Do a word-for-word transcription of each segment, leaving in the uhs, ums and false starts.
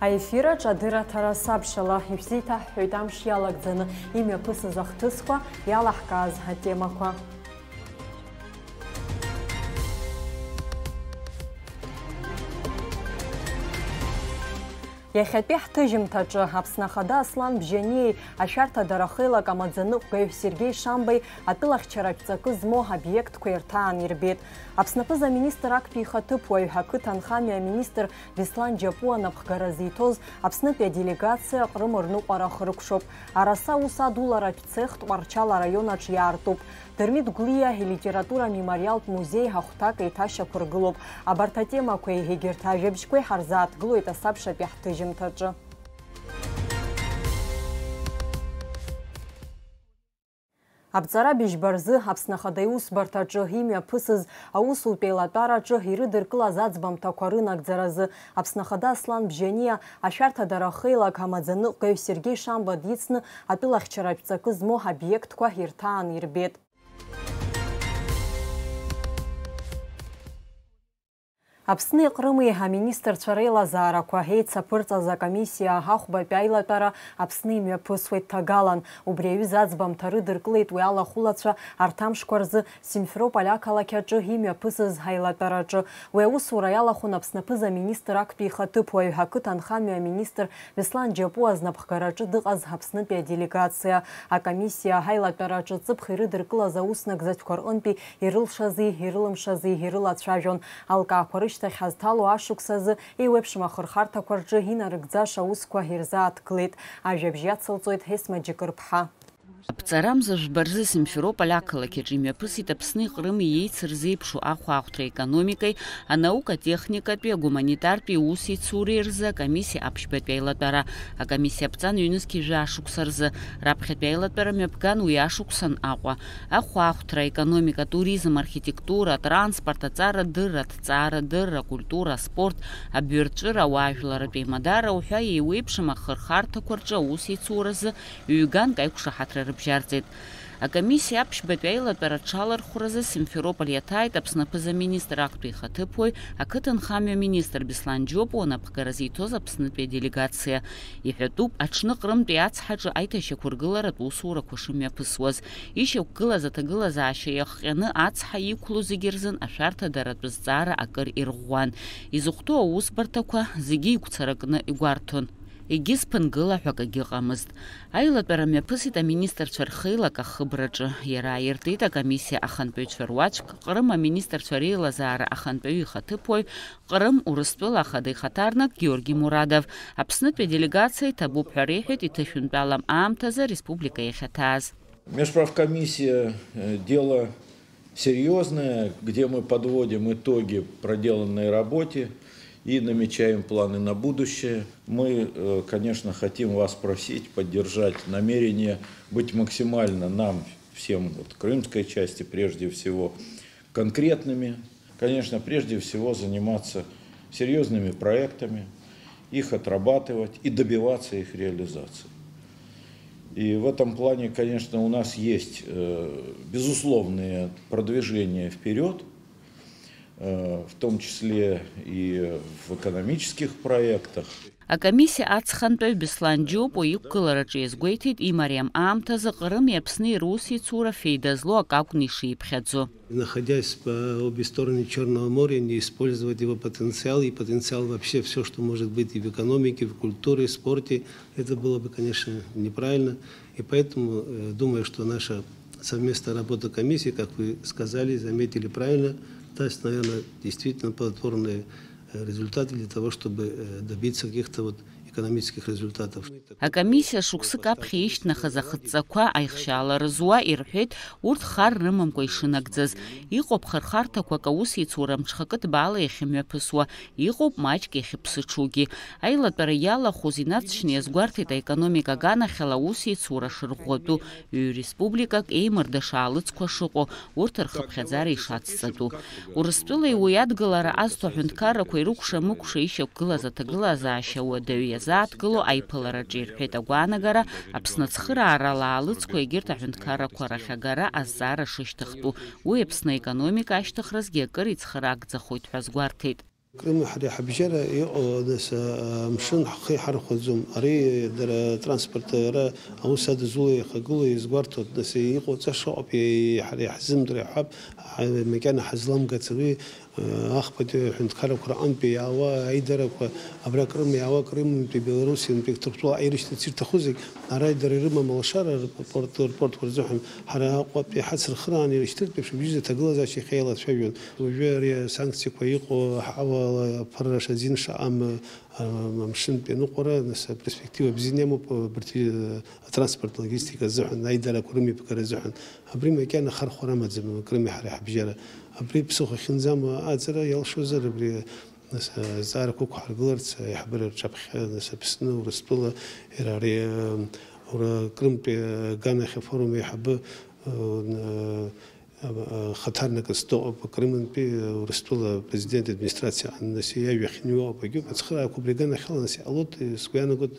Аефираҿ адырраҭара сабшала ишәзеиҭаҳҳәоит амш иалагӡаны имҩаԥысыз ахҭысқәа, иалаҳкааз атемақәа. Иахьатәи ҳҭыжьымҭаҿы Аԥсны Ахада Аслан Бжьаниеи ашәарҭадара ахеилак амаӡаныҟәгаҩ Сергеи Шамбеи атәылахьчаратә ҵакы змоу обиектқәа ирҭаан ирбеит. Аԥсны аԥыза-министр актәи ихаҭыԥуаҩ, ақыҭанхамҩа аминистр Беслан Џьапуа анапхгара зиҭоз Аԥснытәи аделегациа Ҟрым рныҟәара ахыркәшоуп. Араса аус адуларатә цех Тҟәарчал араион аҿы иаартуп. Дырмит Гәлиа илитература мемориалтә музеи ахәҭак еиҭашьақәыргылоуп. Абарҭ атемақәеи егьырҭ ажәабжьқәеи ҳарзааҭгылоит асабшатәи ҳҭыжьымҭаҿы. Аԥҵара быжьба рзы Аԥсны Ахада Иусбарҭаҿы имҩаԥысыз аусутә еилатәараҿы ирыдыркылаз аӡбамҭақәа рынагӡаразы Аԥсны Ахада Аслан Бжьаниа ашәарҭадара ахеилак амаӡаныҟәгаҩ Сергеи Шамба дицны атәылахьчаратә ҵакы змоу обиектқәа ирҭаан ирбеит. Аԥсни Ҟрыми аминистрцәа реилазаарақәа еицаԥырҵаз акомиссиа ахәбатәи аилатәара Аԥсны имҩаԥысуеит ҭагалан. Убри аҩыза аӡбамҭа рыдыркылеит уи алахәылацәа арҭ амшқәа рзы Симферополь ақалақь аҿы имҩаԥысыз аилатәараҿы. Уи аусура иалахәын Аԥсны аԥыза-министр актәи ихаҭыԥуаҩ, ақыҭанхамҩа аминистр Беслан Џьапуа знапхгараҿы дыҟаз Аԥснытәи аделегациа. Акомиссиа аилатәараҿы ҵыԥх ирыдыркылаз ауснагӡатәқәа рҟынтәи ирылшази, ирылымшази ирылацәажәон. Алкаақәа рышьҭахь ҳазҭало ашықәс азы еиуеиԥшым ахырхарҭақәа рҿы инарыгӡаша аусқәа ирзааҭгылеит. Ажәабжь иацылҵоит Есма Џьыкырԥҳа. Аԥҵарамза жәба рзы Симферополь ақалақь аҿы имҩаԥысит Аԥсни Ҟрыми еицырзеиԥшу ахәаахәҭра аекономикеи, анаукатехникатәи, агуманитартәи усеицуреи рзы акомиссиа аԥшьбатәи аилатәара. Акомиссиа аԥҵан ҩнызқьи жәаа шықәса рзы. Раԥхьатәи аилатәара мҩаԥган уи ашықәсан Аҟәа. Ахәаахәҭра, аекономика, туризм, архитектура, атранспорт, аҵарадырра, аҭҵаарадырра, акультура, аспорт, абаҩрҵәыра, ауаажәларратә еимадара уҳәа еиуеиԥшым ахырхарҭақәа рҿы аусеицуразы ҩганк аиқәшаҳаҭра рыбжьарҵеит. Акомиссиа аԥшьбатәи аилатәара аҽалархәразы Симферополь иаҭааит Аԥсны аԥыза-министр актәи ихаҭыԥуаҩ, ақыҭанхамҩа министр Беслан Џьопуа анапхгара зиҭоз Аԥснытәи аделегациа. Иҳәатәуп, аҽны Ҟрымтәи ацҳаҿы аиҭашьақәыргыларатә усурақәа шымҩаԥысуаз. Ишьақәгылаз аҭагылазаашьа иахҟьаны ацҳа иқәлоу зегьы рзын ашәарҭадаратә зҵаара акыр ирӷәӷәан. Изыхәҭоу аусбарҭақәа зегьы игәцаракны игәарҭон. Егьызԥынгыла ҳәа акагьы ыҟамызт. Аилатәара мҩаԥысит аминистрцәа рхеилак ахыбраҿы. Иара ааиртит акомиссиа ахантәаҩцәа руаӡәк, Ҟрым аминистрцәа реилазаара ахантәаҩы ихаҭыԥуаҩ, Ҟрым Урыстәыла ахада ихаҭарнак Георги Мурадов. Аԥснытәи аделегациа иҭабуп ҳәа реиҳәеит иҭышәынтәалам аамҭазы ареспублика иахьаҭааз. Межправкомиссия, э, дело серьёзное, где мы подводим итоги проделанной работе и намечаем планы на будущее. Мы, э, конечно, хотим вас просить поддержать намерение быть максимально нам всем, вот, крымской части прежде всего, конкретными. Конечно, прежде всего заниматься серьёзными проектами, их отрабатывать и добиваться их реализации. И в этом плане, конечно, у нас есть, э, безусловные продвижения вперёд, э, в том числе и в экономических проектах. Акомиссиа аҵхантәаҩ Беслан Џьопуа иқәгылараҿы иазгәеиҭеит, имариам аамҭазы Ҟрыми Аԥсни русеицура феида злоу акы акәны ишиԥхьаӡо. Находясь по обе стороны Чёрного моря, не использовать его потенциал и потенциал вообще всё, что может быть и в экономике, в культуре, в спорте, это было бы, конечно, неправильно. И поэтому, э, думаю, что наша совместная работа комиссии, как вы сказали, заметили правильно, даст, наверное, действительно плодотворные, э, результаты для того, чтобы, э, добиться каких-то вот экономических результатов. Акомиссиа шықәсык аԥхьа ишьҭнахыз ахыҵәҵәақәа аихшьаала рызуа ирҳәеит, урҭ хар рымамкәа ишынагӡаз. Иҟоуп хырхарҭақәак аусеицура мҽхакы ҭбаала иахьымҩаԥысуа, иҟоуп маҷк иахьыԥсыҽугьы. Аилатәара иалахәыз инарцәшьны иазгәарҭеит аекономика аганахьала аусеицура шырӷәӷәатәу, ҩ-республикак еимырдаша аалыҵқәа шыҟоу, урҭ рхыԥхьаӡара ишацҵатәу. Урыстәылеи уи адгылара азҭо аҳәынҭқаррақәа ирыкәша-мыкәша ишьақәгылаз аҭагылазаашьа уадаҩ иазааҭгыло аиԥылараҿы ирҳәеит агәаанагара, Аԥсны ацхыраарала аалыҵқәа егьырҭ аҳәынҭқаррақәа рахь агара азҵаара шышьҭыхтәу, уи Аԥсны аекономика ашьҭыхразгьы акыр ицхыраагӡахоит ҳәа азгәарҭеит. Крыми ҳареи ҳабжьара иҟоу, нас, амшын ҳхы иҳархәаӡом. Ари дара атранспорт ара аус адызуло иахагылоу иазгәарҭоит, нас иҟоу ҵаша ыҟоуп, ҳара иаҳзымдыруа иаҳҳәап, макьана ҳазламгац уи, ахԥатәи аҳәынҭқаррақәа рҟынтәи иаауа аидарақәа, абра Крым иаауа, Крымтәи Белоруссиантәи Ҭырқәтәыла аирышьҭырц ирҭаху зегь, ара дара ирымам алшара рпорт, рпортқәа рзыҳәан, ҳара Аҟәатәи ҳацырхырааны ирышьҭыртә еиԥш, абжьы аҭагылазаашьа иахьа еилацәажәон. Уажәы ари асанкциақәа иҟоу аҳауа аԥырра шазин шаҟам, а, амшынтәи аныҟәара, нас, аперспектива бзианы иамоуп, а, абарҭ, а, атранспорт логистика азыҳәан, аидарақәа рымҩаԥгара азыҳәан. Абри макьана хархәара амаӡам, Крыми ҳареи ҳабжьара. Абри ԥсыхәа ахьынӡам аҵара иалшозар, абри, нас, а, азҵаарақәа ықәҳаргыларц аиҳабыра рҿаԥхьа, нас, Аԥсны, Урыстәыла, иара ари, а, ура-, Крымтәи аганахь афорум аиҳабы, а, н-, Хаҭарнакыс дыҟоуп Крымынтәи Урыстәыла апрезидент администрациа аҟны, нас, иажәа ахьныҩуа ауп, егьуп, ацхыраарақәа абри аганахьала, нас, иҟалоит, сгәы иаанагоит,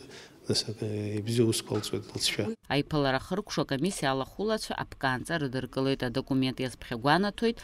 нас, ак-, ибзиа усқәа алҵуеит лҵшәа. Аиԥылара ахыркәшо акомиссиа алахәылацәа аԥкаанҵа рыдыркылеит, адокумент иазԥхьагәанаҭоит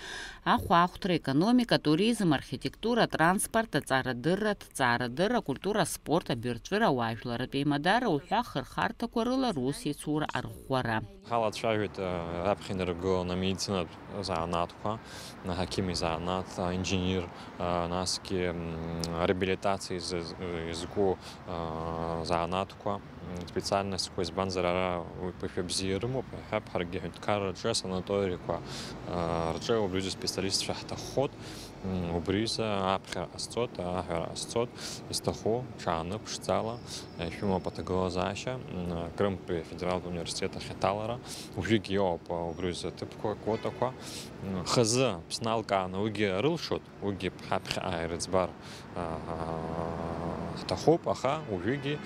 ахәаахәҭра, економика, туризм, архитектура, транспорт, аҵарадырра, ҭҵаарадырра, акультура, аспорт, абаҩрҵәыра, ауаажәларратә еимадара уҳәа ахырхарҭақәа рыла русеицура арӷәӷәара. Ҳалацәажәеит, э, раԥхьа инаргыланы амедицинатә занааҭқәа, аҳақьым изанааҭ, аинженер, э, насгьы, м, реабилитациа изы-, изку, э, занааҭқәа, м, специальностқәа, избанзар, ара уи ԥышәа бзиа ирымоуп, иҳәап, ҳаргьы аҳәынҭқарраҿы асанаториақәа, э, рҿы убри аҩыза специалистцәа ҳҭаххоит. М, убри аҩыза аԥхьара ҟасҵоит, аҳәара ҟасҵоит, изҭаху, ҽааны, ԥшӡала, э, ишәымоуп аҭагылазаашьа, м, Крымтәи афедералтә университет ахь аҭалара, уажәыгь иоуп, э, убри аҩыза аҭыԥқәа, аквотақәа. М, хазы Аԥсны алкааны уигьы рылшоит, уигьы ҳаԥхьаҟа ирыӡбар, а, ҳҭахуп, аха уажәыгьы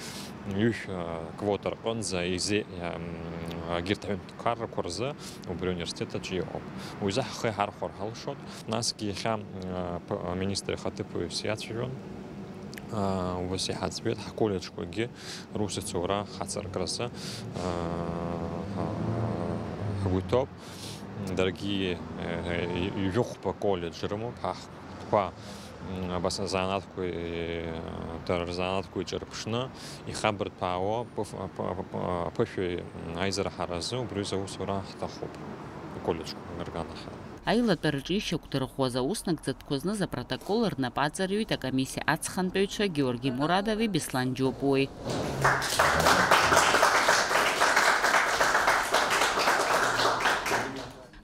ҩышә, а, квота рҟынӡа изе-, ам, егьырҭ аҳәынҭқаррақәа рзы убри ауниверситет аҿы иҟоуп. Уи азы ҳхы иҳархәар ҳалшоит. Насгьы иахьа, а, п-, аминистр ихаҭыԥуаҩс иацәажәон, а, ус иҳаӡбеит, ҳколлеџьқәагьы русеицура ҳацыркразы, а, ҳ-, ҳгәы иҭоуп. Даргьы, э, ҩ-, ҩажәихәба коллеџь рымоуп, ҳа ҳтәқәа, м, абас азанааҭқәа, э, дара рзанааҭқәа иҿырԥшны, ихабырҭәаауа ԥыф-, п-, п-, п-, ԥышәеи, м, аизара ҳаразы убри аусура ҳҭахуп, аколлеџьқәа рганахьала. Аилатәараҿы ишьақәдырӷәӷәаз аус нагӡатәқәа зныз апротокол рнапы аҵарҩит акомиссиа ацхантәаҩцәа Георги Мурадови Беслан Џьопуеи.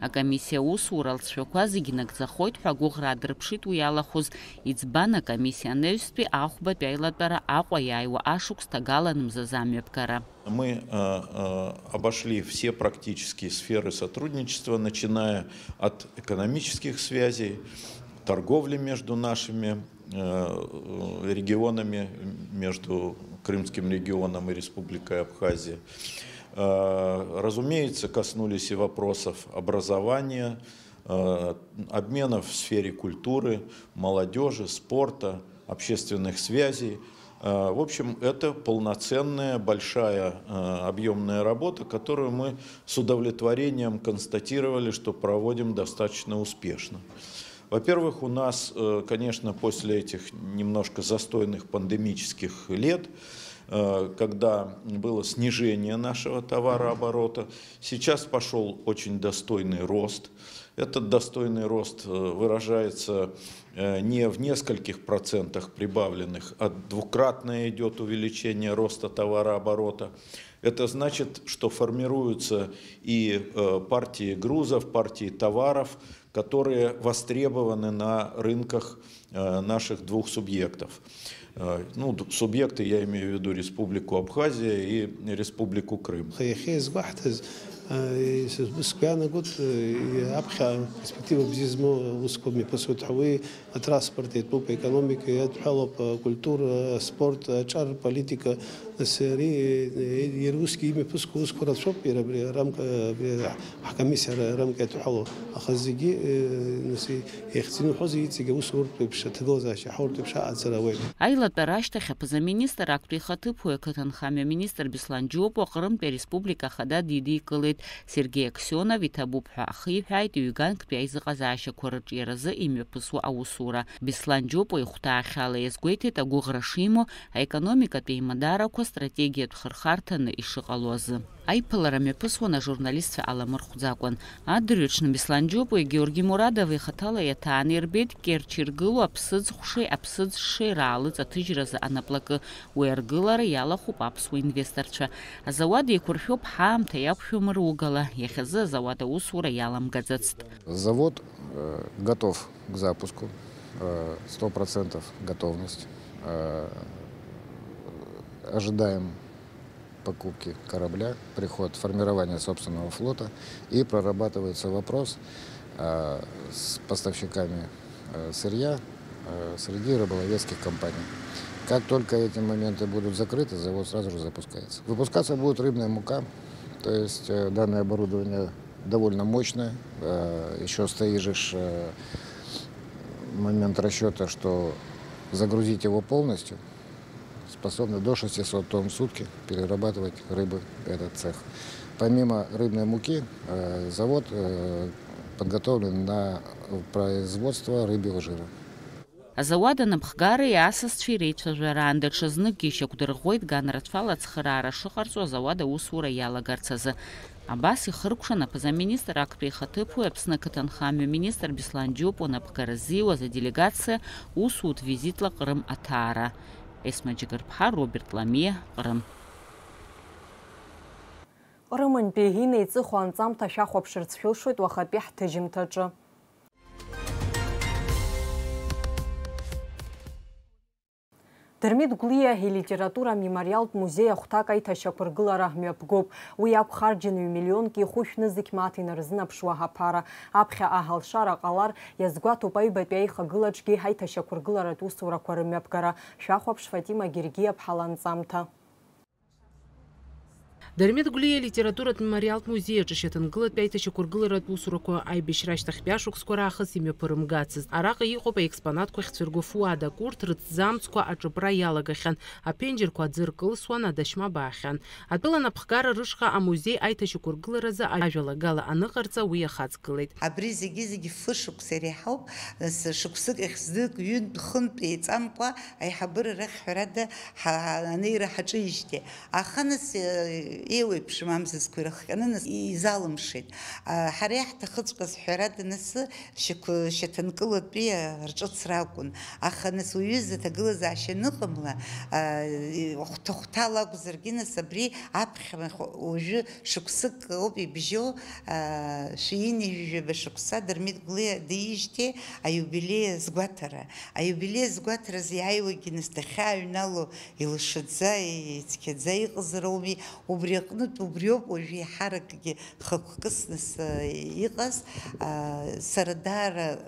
Акомиссиа аусура алҵшәақәа зегь нагӡахоит ҳәа агәыӷра аадырԥшит уи иалахәыз, иӡбан акомиссиа анаҩстәи ахәбатәи аилатәара Аҟәа иааиуа ашықәс ҭагалан мзазы амҩаԥгара. Мы, э, э, обошли все практические сферы сотрудничества, начиная от экономических связей, торговли между нашими, э, регионами, между Крымским регионом и Республикой Абхазия. Э, разумеется, коснулись и вопросов образования, э, обменов в сфере культуры, молодёжи, спорта, общественных связей. Э, в общем, это полноценная, большая, э, объёмная работа, которую мы с удовлетворением констатировали, что проводим достаточно успешно. Во-первых, у нас, э, конечно, после этих немножко застойных пандемических лет, э, когда было снижение нашего товарооборота, сейчас пошёл очень достойный рост. Этот достойный рост, э, выражается, э, не в нескольких процентах прибавленных, а двукратное идёт увеличение роста товарооборота. Это значит, что формируются и, э, партии грузов, партии товаров, которые востребованы на рынках, э, наших двух субъектов. Э, ну, д-, субъекты, я имею в виду Республику Абхазия и Республику Крым. Аха иахьа изгәаҳҭаз, э, сгәы иаанагоит, э, аԥхьа перспектива бзиа змоу аусқәа мҩаԥысуеит ҳәа, уи атранспорт иатәуп, аекономика иадҳәалоуп, акультура, аспорт, аҿар, аполитика, Нас ари, э, иара усгьы имҩаԥысқәа усқәа рацәоуп, иара абри арамк-, абри ҳкомиссиа ра-, рамкаҿ иадҳәалоу, аха зегьы, э, нас, ихьӡаны иуҳәозар, иҵегь аусуртә еиԥш аҭагылазаашьа, аҳауртә еиԥш аҟаҵара ауеит. Аилатәара ашьҭахь аԥыза-министр актәи ихаҭыԥуаҩ ақыҭанхамҩа министр Беслан Џьопуа Ҟрымтәи ареспублика ахада дидикылеит. Сергеи Аксионов иҭабуп ҳәа ахиҳәааит ҩганктәи аизыҟазаашьақәа рыҿиаразы имҩаԥысуа аусура. Беслан Џьопуа ихәҭаахьала иазгәеиҭеит агәыӷра шимоу аекономикатә еимадарақәа стратегиатә хырхарҭаны ишыҟало азы. Аиԥылара мҩаԥысуан ажурналистцәа аламырхәӡакәан. Адырҩаҽны Беслан Џьопуеи Георги Мурадови хаҭала иаҭааны ирбеит Керчь иргылоу аԥсыӡ хәшеи аԥсыӡ шшеи раалыҵаҭыжьразы анаплакы. Уи аргылара иалахәуп аԥсуа инвесторцәа. Азауад еиқәыршәоуп ҳаамҭа иақәшәом ругала. Иахьазы азауад аусура иаламгаӡацт. Завод, э, готов к запуску, э, сто процентов готовность. Э, ожидаем покупки корабля, приход, формирование собственного флота, и прорабатывается вопрос, э, с поставщиками, э, сырья, э, среди рыболовецких компаний. Как только эти моменты будут закрыты, завод сразу же запускается. Выпускаться будет рыбная мука, то есть, э, данное оборудование довольно мощное, э, ещё стоит же ж, э, момент расчёта, что загрузить его полностью, способны до шестисот тонн в сутки перерабатывать рыбы этот цех. Помимо рыбной муки, э, завод, э, подготовлен на производство рыбьего жира. Азауад анапхгареи асасцәеи реицәажәараан даҽазныкгьы ишьақәдырӷәӷәеит ганрацәала ацхыраара шыҟарҵо азауад аусура иалагарц азы. Абас ихыркәшан аԥыза-министр актәи ихаҭыԥуаҩ Аԥсны ақыҭанхамҩа министр Беслан Џьопуа напхгара ззиуаз аделегациа усутә визитла Ҟрым аҭаара. Есма Џьгырԥҳа, Роберт Ламиа, Ҟрым. Ҟрымынтәи инеиҵыху анҵамҭа шәахәаԥшырц шәылшоит уахатәи ҳҭыжьымҭаҿы. Дырмит Гәлиа илитература амемориалтә музеи ахәҭак аиҭашьақәыргылара мҩаԥгоуп. Уи акәхарџьын ҩ-миллионк иху шәнызқь мааҭ инарзынаԥшуа аԥара. Аԥхьа аҳалшара ҟалар иазгәаҭоуп аҩбатәи аихагылаҿгьы аиҭашьақәыргыларатә усурақәа рымҩаԥгара. Шәахәаԥш Фатима Гергиаԥҳа ланҵамҭа. Дырмит Гәлиа алитературатә мемориалтә музеи аҿы шьаҭанкылатәи аиҭашьақәыргыларатә усурақәа аибашьра ашьҭахьтәи ашықәсқәа раахыс имҩаԥырымгацызт. Араҟа иҟоуп аекспонатқәа ахьцәырго фуадак, урҭ рыҭӡамцқәа аҿыпра иалагахьан, аԥенџьырқәа аӡы ркылсуан, адашьма баахьан. Атәыла напхгара рышҟа амузеи аиҭашьақәыргыларазы ажәалагала аныҟарҵа уи иахаҵгылеит. Абри зегьы-зегьы фышықәса иреиҳауп, нас шықәсык ахь знык, ҩынтә, хынтә еиҵамкәа аиҳабыра рахь, ҳәарада, ҳа-, анеира ҳаҿижьҭеи. Аха нас, э, еиуеиԥшым амзызқәа ирыхҟьаны нас изалымшеит. А, ҳара иаҳҭахыҵәҟьаз, ҳәарада, нас шьақә-, шьаҭанкылатәи рҿыцра акәын. Аха нас уҩыза аҭагылазаашьа аныҟамла, а, хәҭа-хәҭала акәзаргьы, нас абри аԥхьа уажәы шықәсык ауп ибжьоу, а, шәи ҩынҩажәи жәаба шықәса Дырмит Гәлиа диижьҭеи аиубилеи азгәаҭара. Аиубилеи азгәаҭаразы иааиуагьы нас дахьааҩнало илшаӡа, ицқьаӡа иҟазар ауми, убри аҟнытә убриоуп уажәы еиҳаракгьы хықәкыс нас, а, иҟаз, а, сара даара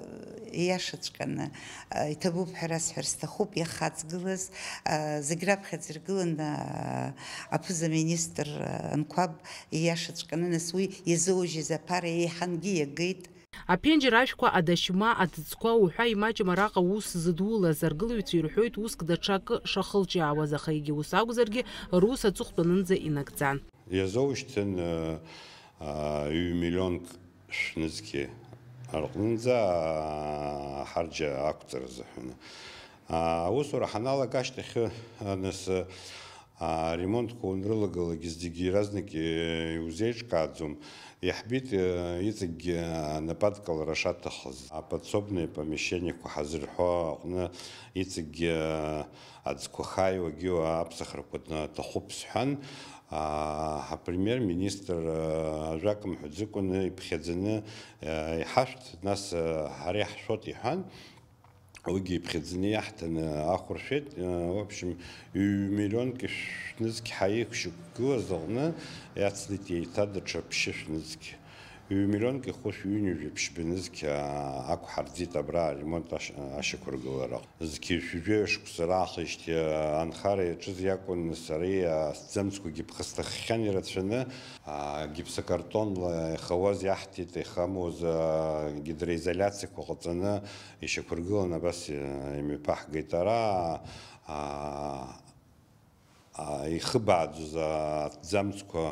ииашаҵәҟьаны, а, иҭабуп ҳәа расҳәар сҭахуп, иахаҵгылаз, а, зегь раԥхьаӡа иргыланы, а, аԥыза-министр, а, Анқәаб ииашаҵәҟьаны нас уи иазоужьыз аԥара еиҳангьы иагеит. Аԥенџьыр ашәқәа, адашьма, аҭыӡқәа уҳәа имаҷым араҟа ус зыдулаз, аргылаҩцәа ирҳәоит уск даҽакы шахылҿиаауаз, аха егьа ус акәзаргьы рус аҵыхәтәанынӡа инагӡан. Иазоушьҭын, ыы, ыы, ҩ-миллионк шәнызқьи рҟнынӡа, ыы, ҳарџьа ақәҵара азыҳәаны. Ыы, аусура ҳаналага ашьҭахьы, ыы, нас, ыы, аремонтқәа уанрылагалак зегьы иаразнак, ыы, иузеиҿкааӡом. Иаҳбеит, ыы, иҵегьгьы, ыы, анападкылара шаҭахыз. Аподсобное помещениеқәа ҳазырҳәо аҟны иҵегьгьы, ыы, аӡқәа хааиуагьы аԥсахрақәа ҭахуп сҳәан, аа, ҳапремиер-министр, аа, ажәак мҳәаӡакәаны иԥхьаӡаны, аа, иҳашәҭ, нас, аа, ҳара иаҳшәот иҳәан, уигьы иԥхьаӡаны иаҳҭаны ахәыршәеит. Ы, в общем, ҩ-миллионк шәнызқь ҳаиқәшьақәгылаз аҟны иацлеит еиҭа даҽа ԥшьышә нызқь. Ҩ-миллионк ихәышә ҩынҩажәи ԥшьба нызқь, аа, ақәҳарӡит абра аремонт аш-, ашьақәыргылара. Зқьи жәшәи жәаҩа шықәса раахижьҭеи, аа, анхара иаҿыз иакәын, нас ари, аа, аҭӡамцқәагьы ԥхасҭаххьан ирацәаны, аа, гипсокартонла ихауаз иаҳҭеит, ихамуаз, аа, гидроизоляциақәа ҟаҵаны ишьақәыргылан абас, аа, имҩаԥаҳгеит. Ара, аа, аа, ихыбааӡоз аҭӡамцқәа,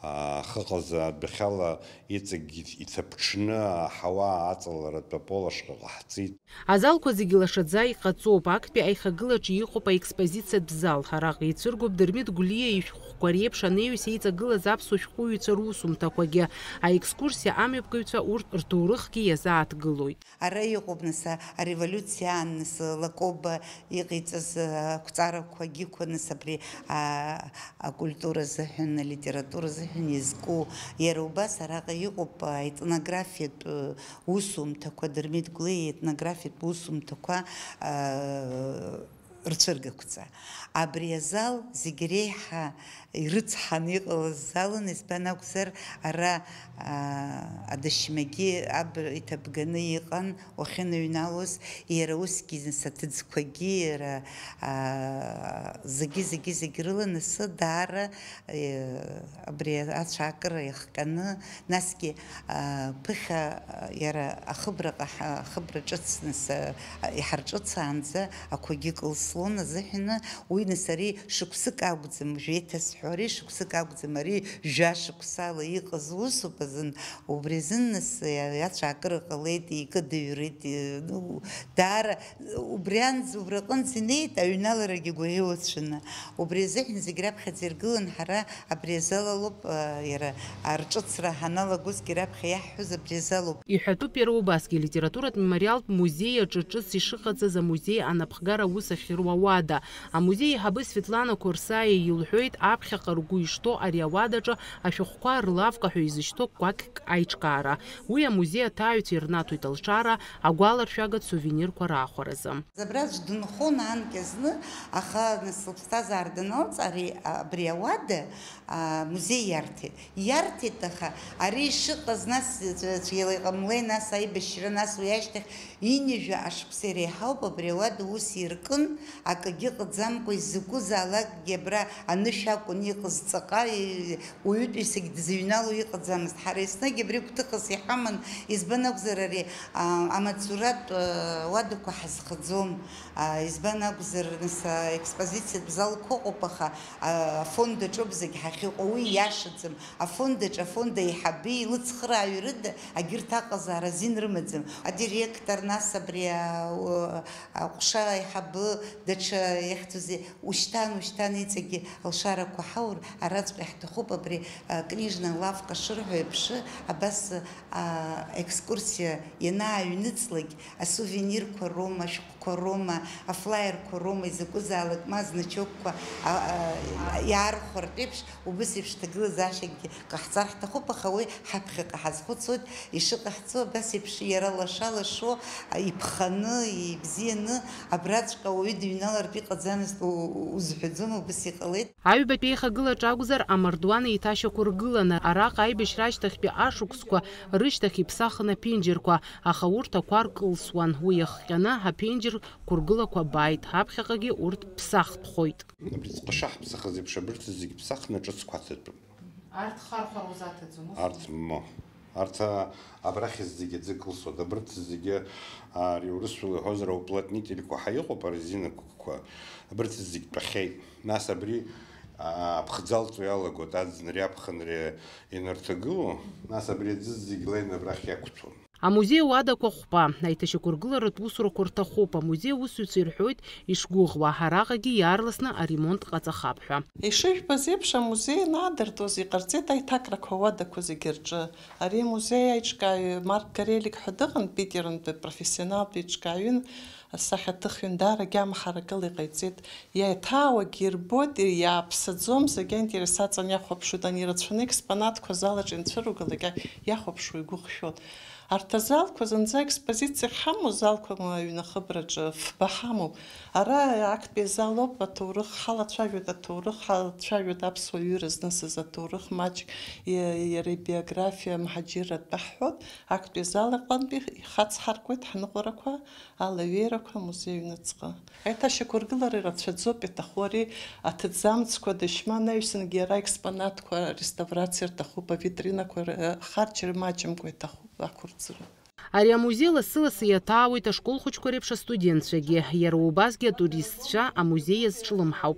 аа, ахы ҟаза адәахьала иҵегь иҭаԥҽны аҳауа аҵаларатә аполошҟа ҟаҳҵеит. Азалқәа зегьы лашаӡа иҟаҵоуп, актәи аихагылаҿы иҟоуп аекспозициатә зал, араҟа ицәыргоуп Дырмит Гәлиа ишәҟәқәа реиԥш анеҩс еиҵагылаз аԥсуа шәҟәыҩҩцәа русумҭақәагьы. Аекскурсиа амҩаԥгаҩцәа урҭ рҭоурыхгьы иазааҭгылоит. Ара иҟоуп, нас, а-, ареволиуциа аан, нас, Лакоба иҟаиҵаз, а, ақәҵарақәагьы қәа, нас, абри, а, акультура азыҳәан, алитература азыҳәан иазку. Иара убас араҟа иҟоуп, а, етнографиатә, э, усумҭақәа, Дырмит Гәлиа иетнографиатә усумҭақәа, а, рцәыргақәҵа. Абри азал зегь реиҳа ирыцҳаны иҟалаз залын, избан акәзар, ара, аа, адашьмагьы аб иҭабганы иҟан, уахьыныҩналоз, иара усгьы нас аҭыӡқәагьы, иара, аа, зегьы, зегьы, зегь рыла, нас даара, э, абри ацәаакыра иахҟьаны, насгьы, аа, ԥыхьа, иара ахыбраҟа ҳа-, ахыбра ҿыц, нас, а, иҳарҿыцаанӡа ақәагьы кылслон азыҳәаны, уи нас ари шықәсык акәӡам, жәеиҭасҳәо, ари шықәсык акәӡам, ари жәа шықәсала иҟаз усуп азын, убри азын нас иа-, иацәаакыра ҟалеит, икыдыҩрит, и-, ну, даара убрианӡа, убраҟынӡа инеит, аҩналарагьы гәаӷьуацәаны. Убри азыҳәан зегь раԥхьаӡа иргылан ҳара Абри азал ауп, а, иара арҿыцра ҳаналагозгьы раԥхьа иаҳҳәоз абри азал ауп. Иҳәатәуп иара убасгьы алитературатә мемориалтә музеи аҿы ҿыц ишыҟаҵаз амузеи анапхгара аус ахьыруа ауада. Амузеи аиҳабы Светлана Корсаиа илҳәоит, аԥхьаҟа ргәы ишҭоу ари ауадаҿы ашәҟәқәа рлавка ҳәа изышьҭоу кәакьк аиҿкаара. Уи амузеи аҭааҩцәа ирнаҭоит алшара, агәаларшәагатә сувенирқәа раахәаразы. Абра аӡә дынхон анкьа зны, аха нас лыԥсҭазаара даналҵ, ари, абри ауада, а, музеи иарҭеит. Иарҭеит, аха ари ишыҟаз, нас, цәгьала иҟамлеи, нас аибашьра, нас уи ашьҭахь ҩынҩажәа ашықәса иреиҳауп, абри ауада ус иркын, акгьы ыҟаӡамкәа, изакәызаалакгьы абра анышә акәын иҟаз ҵаҟа, и-, уаҩытәыҩсагь дзыҩнало иҟаӡамызт. Ҳара еснагь абри гәҭыхас иҳаман, избан акәзар, ари, а, амаҵуратә, а, уадақәа ҳазхаӡом. А, избан акәзар, нас, а, експозициатә залқәа ыҟоуп, аха, а, афонд аҿоуп зегь ҳахьыҟоу, уи иашаӡам. Афонд аҿы афонд аиҳаби лыцхырааҩы рыда агьырҭ аҟазаара азин рымаӡам. Адиректор, нас абри, а, у-, аҟәша аиҳабы, даҽа иахьӡузеи, ушьҭан, ушьҭан иҵегьы алшарақәа ҳаур, араҵәҟьа ҳҭахуп абри, а, книжная лавка шырҳәо еиԥш, абас, а, екскурсиа ианааҩныҵлак, асувенирқәа роума, ашәҟәқәа роума, афлаерқәа роума, изакәызаалак ма значокқәа, а, а, иаархәартә еиԥш, убыс еиԥш ҭагылазаашьакгьы ҟаҳҵар ҳҭахуп, аха уи ҳаԥхьаҟа ҳазхәыцуеит, ишыҟаҳҵо абас еиԥш иара лаша-лашо, а, иԥханы, ибзианы, абраҵәҟьа уаҩы дыҩналартә иҟаӡамызт, у-, у-, узҳәаӡом, убыс иҟалеит. Аҩбатәи еихагылаҿ акәзар, амардуан еиҭашьақәыргыланы, араҟа аибашьра ашьҭахьтәи ашықәсқәа рышьҭахь иԥсахын аԥенџьырқәа, аха урҭ ақәа ркылсуан, уи иахҟьаны аԥенџьыр қәыргылақәа бааит, ҳаԥхьаҟагьы урҭ ԥсахтәхоит. Абри ҵҟаша ҳԥсахыз еиԥш, абырҭ зегьы ԥсахны ҿыцқәа аҭатәуп. Арҭ хархәара узаҭаӡом, ус? Арҭ мо. Арҭ, а, абрахь зегьы аӡы кылсуеит. Абырҭ зегьы, а, ари урысшәала иҳәозар, ауплотнительқәа ҳәа иҟоуп, арезинақәа. Абырҭ зегь тәахьеит. Нас абри, а, аԥхӡы алҵо иалагоит, аӡынреи аԥхынреи инарҭагыло, нас абри аӡы зегь леины абрахь иақәҭәон. Амузеи ауадақәа хәба, аиҭашьақәыргыларатә усурақәа рҭахуп, амузеи аусзуҩцәа ирҳәоит ишгәыӷуа, араҟагьы иаарласны аремонт ҟаҵахап ҳәа. Ишыжәбаз еиԥш, амузеи анаадыртуаз иҟарҵеит аиҭакрақәа ауадақәа зегьы рҿы. Ари амузеи аиҿкааҩ Марк Горелик ҳәа дыҟан, Питерынтәи профессионалтә еиҿкааҩын, асахьаҭыхҩын, даара агьама ҳаракыла иҟаиҵеит. Иаҭаауагьы ирбоит, иааԥсаӡом, зегь аинтерес аҵан иахәаԥшуеит, ани ирацәаны експонатқәа азал аҿы инцәыругалак иахәаԥшуа игәы хшәоит. Арҭ азалқәа зынӡа аекспозициа ҳамоу залқәа ҩнахыбраҿы фба ҳамоуп. Ара актәи азал ауп аҭоурых, ҳалацәажәоит аҭоурых, ҳалацәажәоит аԥсуа ҩыра знысыз аҭоурых маҷк, иа-, иара ибиографиа мҳаџьырратәы ҳҳәоит. Актәи азал аҟынтәи ихацҳаркуеит ҳныҟәарақәа, алаҩеирақәа амузеи аҩныҵҟа. Аиҭашьақәыргылара ирацәаӡоуп, иаҭаху ари аҭыӡамцқәа дышьма, анаҩсангьы иара аекспонатқәа реставрациа рҭахуп, авитринақәа р-, харџьара имаҷымкәа иҭахуп ақәырҵара. Ари амузеи лассы-лассы иаҭаауеит ашкол хәыҷқәа реиԥш астудентцәагьы. Иара убасгьы атуристцәа амузеи иазҿлымҳауп.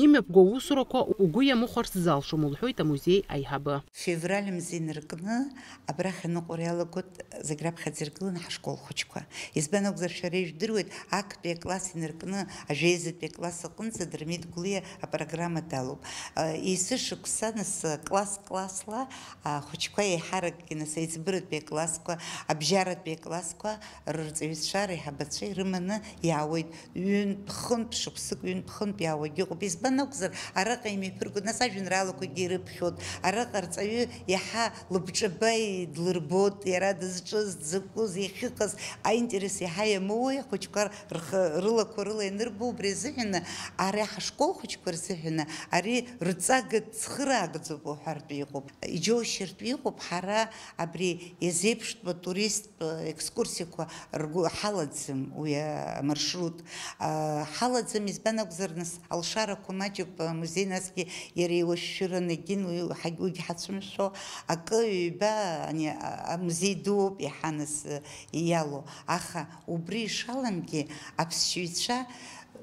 Имҩаԥгоу аусурақәа угәы иамыхәарц залшом, лҳәоит амузеи аиҳабы. Февраль мза инаркны абрахь аныҟәара иалагоит зегь раԥхьаӡа иргыланы ҳашкол хәыҷқәа. Избан акәзар, шәара ижәдыруеит, актәи акласс инаркны ажәеизатәи акласс аҟынӡа Дырмит Гәлиа апрограмма далоуп. Есышықәса нас класс-классла ахәыҷқәа еиҳаракгьы нас аиҵбыратәи аклассқәа, абжьаратәи аклассқәа рырҵаҩцәа, реиҳабацәа ирыманы иаауеит. Ҩынтә-хынтә шықәсык, ҩынтә-хынтә иаауагьы ыҟоуп. Избан акәзар, араҟа имҩаԥыргоит, нас ажәеинраалақәагьы ирыԥхьоит. Араҟа арҵаҩы иаҳа лыбҿаба идлырбоит, иара дызҿыз, дзакәыз, иахьыҟаз аинтерес иаҳа иамоуеи, ахәыҷқәа рхы, рылақәа рыла ианырбо, убри азыҳәаны, ари ҳашкол хәыҷқәа рзыҳәаны, ари рҵага цхыраагӡоуп уҳәартә иҟоуп. Иџьоушьартә иҟоуп, ҳара абри иазеиԥштәу атуристтә екскурсиақәа ргәы ҳалаӡам уи амаршрут. А, ҳалаӡам, избан акәзар, нас, алшарақәа маҷуп, амузеи насгьы иара иуашәшәыран егьин, уи ҳагь-, уигь ҳацәымшәо, акы ҩба, ани, а, амузеи дууп иаҳа нас, э, иалоу. Аха убри ишаламгьы, аԥсшьаҩцәа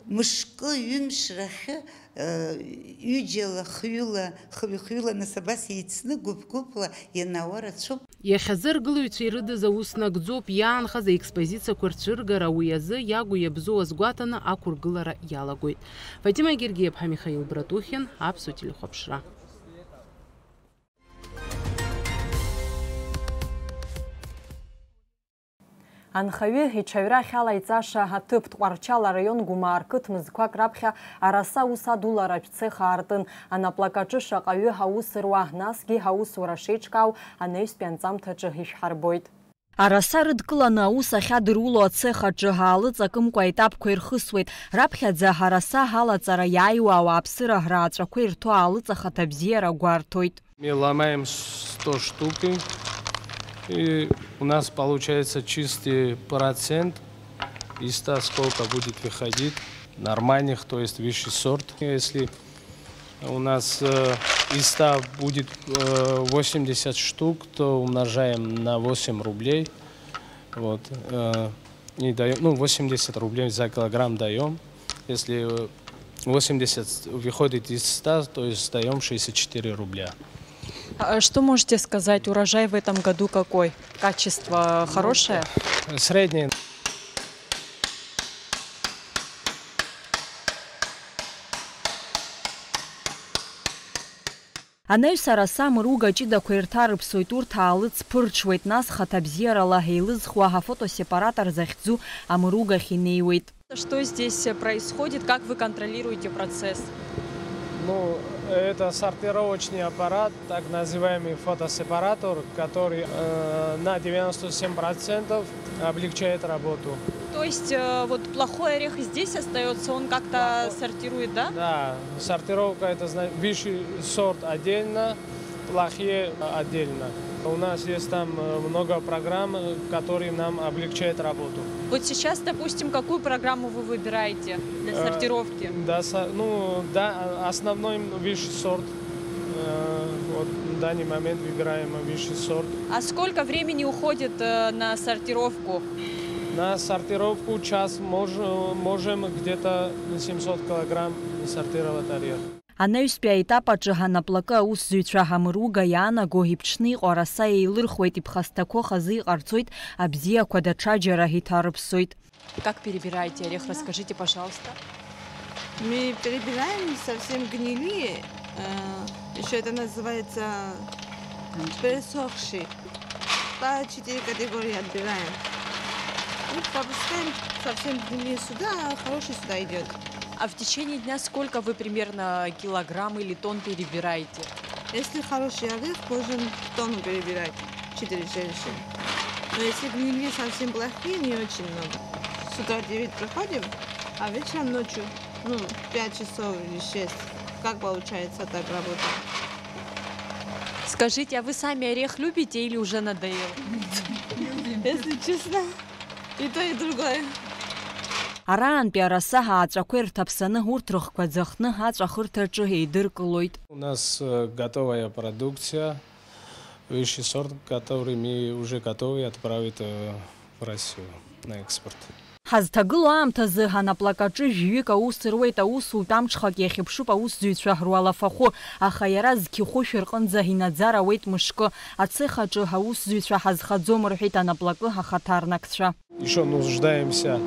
мышкы, ҩымш рахьы, э, ҩыџьала, хҩыла, хҩы-хҩыла, нас абас еицны, гәыԥ-гәыԥла ианаауа рацәоуп. Иахьазы аргылаҩцәа ирыдыз аус нагӡоуп, иаанхаз аекспозициақәа рцәыргара, уи азы иагу иабзоу азгәаҭаны ақәыргылара иалагоит. Фатима Гергиаԥҳа, Михаил Братухин, Аԥсуа телехәаԥшра. Анхаҩы иҽаҩра ахьалаиҵаша аҭыԥ, Тҟәарчал араион Гәымаа рқыҭ мызқәак раԥхьа араса аус адуларатә цех аартын. Анаплакаҿы шаҟаҩы аус руа, насгьы аусура шеиҿкаау анаҩстәи анҵамҭаҿы ишәҳарбоит. Араса рыдкыланы аус ахьадыруло ацех аҿы аалыҵ акымкәа аетапқәа ирхысуеит. Раԥхьаӡа араса алаҵара иааиуа ауааԥсыра рааҵәақәа ирҭо аалыҵ ахаҭабзиара гәарҭоит. Мы ломаем сто штук, и у нас получается чистый процент из ста, сколько будет выходить, нормальных, то есть высший сорт. Если у нас, э, из ста будет, э, восемьдесят штук, то умножаем на восемь рублей. Вот, э, и даём, ну, восемьдесят рублей за килограмм даём. Если, э, восемьдесят выходит из ста, то есть даём шестьдесят четыре рубля. А что можете сказать, урожай в этом году какой? Качество хорошее? Среднее. Анаҩс араса амыруга ҷыдақәа ирҭарыԥсоит, урҭ аалыҵ ԥырҽуеит, нас хаҭабзиарала еилызхуа афотосепаратор захьӡу амыругахь инеиуеит. Что здесь происходит? Как вы контролируете процесс? Ну, это сортировочный аппарат, так называемый фотосепаратор, который, э, на девяносто семь процентов облегчает работу. То есть, э, вот плохой орех здесь остаётся, он как-то сортирует, да? Да, сортировка, это зна-, высший сорт отдельно, плохие отдельно. У нас есть там, э, много программ, э, которые нам облегчают работу. Вот сейчас, допустим, какую программу вы выбираете для, э, сортировки? Да, со-, ну, да, а-, основной высший сорт. Э, вот в данный момент выбираем высший сорт. А сколько времени уходит, э, на сортировку? На сортировку час мож-, можем где-то семьсот килограмм сортировать орех. Анаҩстәи аетап аҿы анаплакы аусзуҩцәа амыруга иаанаго иԥҽны иҟоу араса еилырхуеит, иԥхасҭақәо хазы иҟарҵоит, абзиақәа даҽаџьара иҭарыԥсоит. Как перебираете орех, расскажите, пожалуйста. Мы перебираем совсем гнилые, э, ещё это называется пересохший. По четыре категории отбираем. И пропускаем совсем гнилые сюда, а хороший сюда идёт. А в течение дня сколько вы примерно килограмм или тонн перебираете? Если хороший орех, можем тонну перебирать. Четыре женщины. Но если гнильи совсем плохие, не очень много. С утра девять приходим, а вечером ночью, ну, пять часов или шесть. Как получается так работать? Скажите, а вы сами орех любите или уже надоело? Если честно, и то, и другое. Араантәи араса ааҵәақәа ирҭаԥсаны, урҭ рыхқәа ӡахны аҵәахырҭаҿы еидыркылоит. У нас э, готовая продукция, высший сорт, который мы уже готовы отправить э, в Россию на экспорт. Ҳазҭагылоу аамҭазы анаплакаҿы жәҩык аус руеит, аусутә амҽхак иахьыԥшуп аусзуҩцәа руалафахәы, аха иара зқьы хәышә рҟынӡа инаӡар ауеит мышкы. Ацех аҿы аусзуҩцәа ҳазхаӡом, рҳәеит анаплакы ахаҭарнакцәа. Еще нуждаемся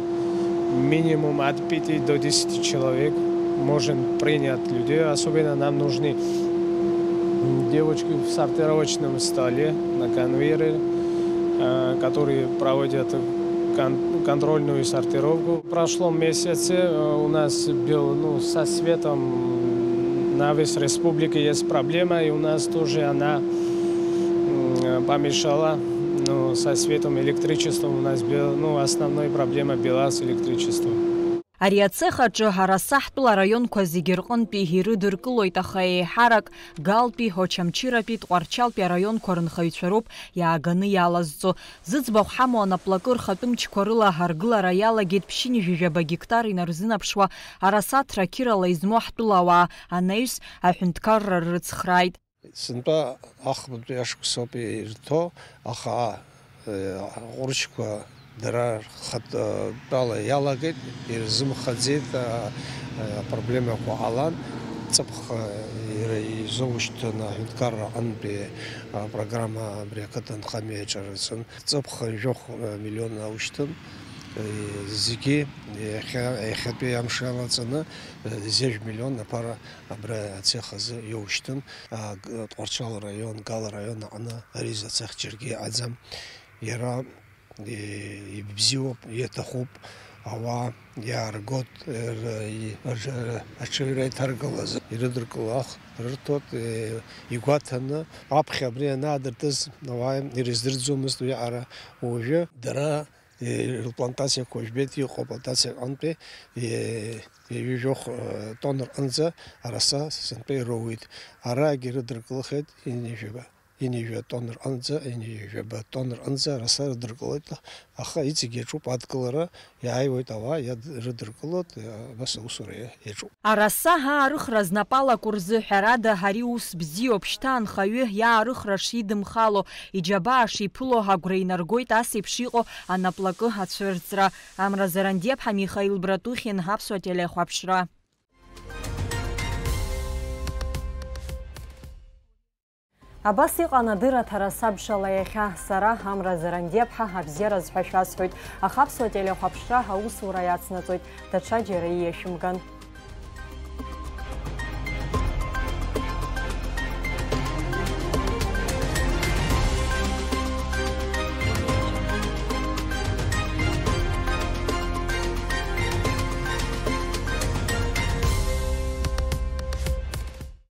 минимум от пяти до десяти человек. Можем принять людей, особенно нам нужны девочки в сортировочном столе, на конвейере, э, которые проводят кон- контрольную сортировку. В прошлом месяце э, у нас был, ну, со светом на весь республике есть проблема, и у нас тоже она м, помешала. Ну, со светом, электричеством у нас был, ну, основной проблема была с электричеством. Ари ацех аҿы араса ҳтәыла араионқәа зегьы рҟынтәи ирыдыркылоит, аха еиҳарак Галтәи, Очамчыратәи, Тҟәарчалтәи араионқәа рынхаҩцәа роуп иааганы иалазҵо. Зыӡбахә ҳамоу анаплакы рхатәы мчқәа рыла аргылара иалагеит ԥшьынҩажәи жәаба гектар инарзынаԥшуа араса тракирала измоу ҳтәылауаа, анаҩс аҳәынҭқарра рыцхрааит. Сынтәа ахԥатәи ашықәсоуп ирҭо, аха, э, аҟәрышьқәа дара рхатәала иалагеит, ирзымхаӡеит, а, а, апроблемақәа ҟалан, ҵыԥх, а, ира-, изоушьҭын аҳәынҭқарра аҟынтәи апрограмма абри ақыҭанхамҩа иаҿарҵон. Ҵыԥх жәохә, а, миллион аушьҭын, э, зегьы иахьа-, иахьатәи амш иалаҵаны, э, зежә миллион аԥара абра ацех азы иоушьҭын. А, г-, Тҟәарчал раион, Гал раион аҟны ари зацех џьаргьы иҟаӡам. Иара, э, ибзиоуп, иаҭахуп, ауаа иааргоит, р-, и-, рҿ-, аҽаҩра иҭаргалаз ирыдыркыло ахә рырҭоит, э, игәаҭаны, аԥхьа абри анаадыртыз ауаа ирыздырӡомызт уиаҟара. Уажәы дара, э, рплантациақәа жәбеит иҟоу аплантациа аҟынтәи, э, ҩажәохә, э, тонн рҟынӡа араса сынтәа ироуеит. Араагьы рыдыркылахьеит ҩынҩажәаба, ҩынҩажәа тонн рҟынӡа, ҩынҩажәаба тонн рҟынӡа араса рыдыркылоит, аха иҵегь иаҿуп адкылара, иааиуеит ауаа, иад-, ирыдыркылоит, э, абас аусура иа-, иаҿуп. Араса аарыхра знапы алаку рзы, ҳәарада, ари ус бзиоуп, шьҭа анхаҩы иаарыхра шидымхало, иџьабаа шиԥыло агәра инаргоит ас еиԥш иҟоу анаплакы ацәырҵра. Амра Зарандиаԥҳа, Михаил Братухин, Аԥсуа телехәаԥшра. Абас иҟан адырраҭара сабшала иахьа. Сара, Амра Зарандиаԥҳа, абзиараз ҳәа шәасҳәоит, аха Аԥсуа телехәаԥшра аусура иацнаҵоит, даҽаџьара ииашәымган.